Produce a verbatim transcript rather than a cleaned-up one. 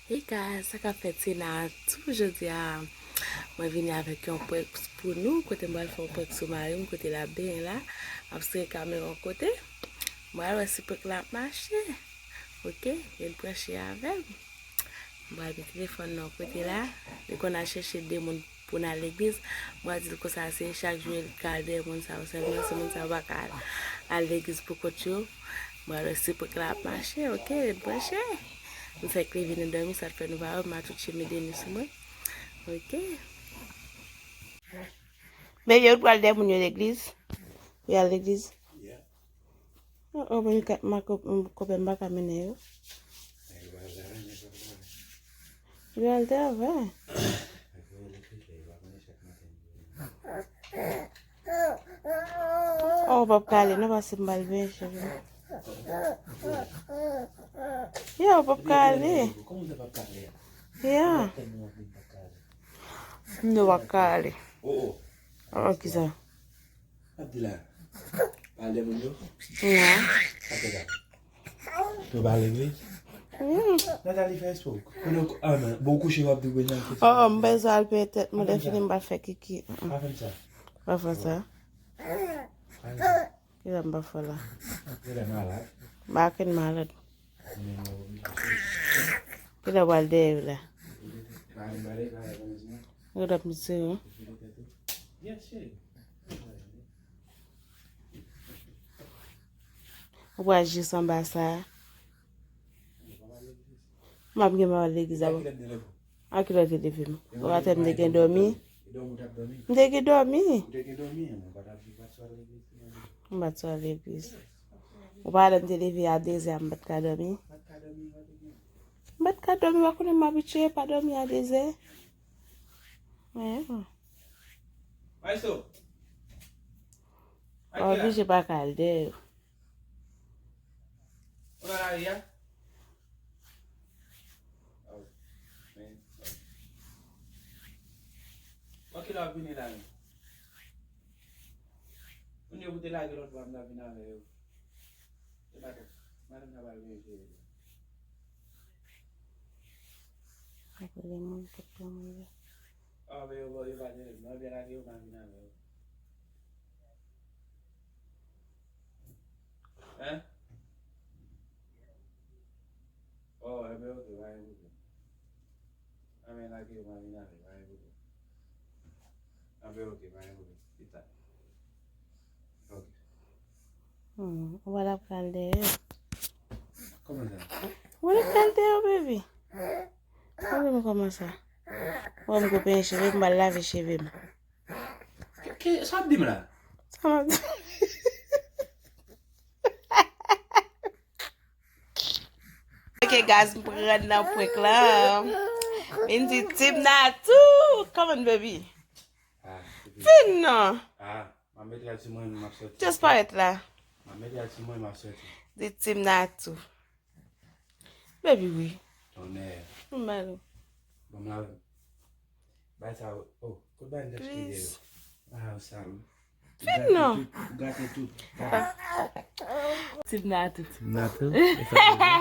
Hey guys, sa k ap fèt? Se Natou. Jodi a, mwen vini avèk yon prank pou nou. Kote m pral fè yon prank sou mari m, kote l ap benyen la. M ap sere kamera yon kote. M pral wè si prank la ap mache. Oke, ret branche avè m. M pral met telefòn nan yon kote la. Li konn al chèche de moun pou n al legliz. M pral di l konsa se chak jou l ka al dèyè moun sa yo sèlman, si moun sa yo pa ka al, al legliz pou kont yo. M pral wè si prank la ap mache, oke, ret branche. M fèk leve nan dòmi, sa t fè nou pa wè m, m a tout cheme de nou sou mwen. Oke. Bebe, ou pral dèyè moun yo legliz? Ou al legliz? Oh, oh, men kat ma kop-, m, kope m pa ka mennen yo. Yo al travay. Oh, w p ap ka ale non, paske m pral benyen cheve. Yo, w p ap ka ale. Yo. M di w p ap ka ale. Oh, kisa? Ap di la. Pale de moun yo? Non. Sa fè sa? Yo pa legliz? Nathalie, fè espò. Konnen, ah, non. Bon, kouche, w ap di w bezwen al fè espò. Oh, m bezwen al peye tèt mwen, lè fini m pa fè kiki. Pa fè sa. Pa fè sa. Pa fè sa. Kilè m pa fè la? Kilè malad? M pa ken malad. Kilè w al dèyè la? Yo t ap mizere. Ou pral jis anba sa. M ap gen mal legliz la. A kilè w te leve m? Ou pa tè m te gen dòmi? M te gen dòmi. M pa t sou legliz. Ou pa lè m te leve a dezè a, m pa t ka dòmi. M pa t ka dòmi, w pa konnen m abitye pa dòmi a dezè. Mwen. Ou oblije pa ka al dèyè yo. Ou nan lari a? Oh, men. Bon, kilè w ap vini la menm? Moun yo pou te lage lòt bò a, m t ap vin avè yo. Se pa tèt. Madanm nan pral vin jere li. Apre de moun, tout moun yo. Ah, men yo, yo pa jere m. Mwen byen lage yo, m ap vin avè yo. Hein? Oh, enben, oke, pa gen pwoblèm. Enben, lage yo, m a vin avè, pa gen pwoblèm. Enben, oke, pa gen pwoblèm. Pita. Oke. Hmm, ou pa t ap pral dèyè. Kòman sa? Ou pa t ap pral dèyè, baby. Ou wè m kòman sa? Ou wè m gon penyen cheve, m pral lave cheve m. Ki, ki, sa w ap di m la? Sa m ap di. Ok, guys, m pran nan prank la. Vin di Team Natou. Come on, baby. Ah, vin non. Ah, m ap mete al sou mwen, m ap sòti. Just parèt la. M ap mete al sou mwen, m ap sòti. Di Team Natou. Baby, wi. Tonnè. M ba nou. Ban m la. Bay sa, oh, kot bay m t achte yo? Ah, sa. Fin non. Ou gate tout, ou gate tout. Team Natou. Team Natou? E sa vle di?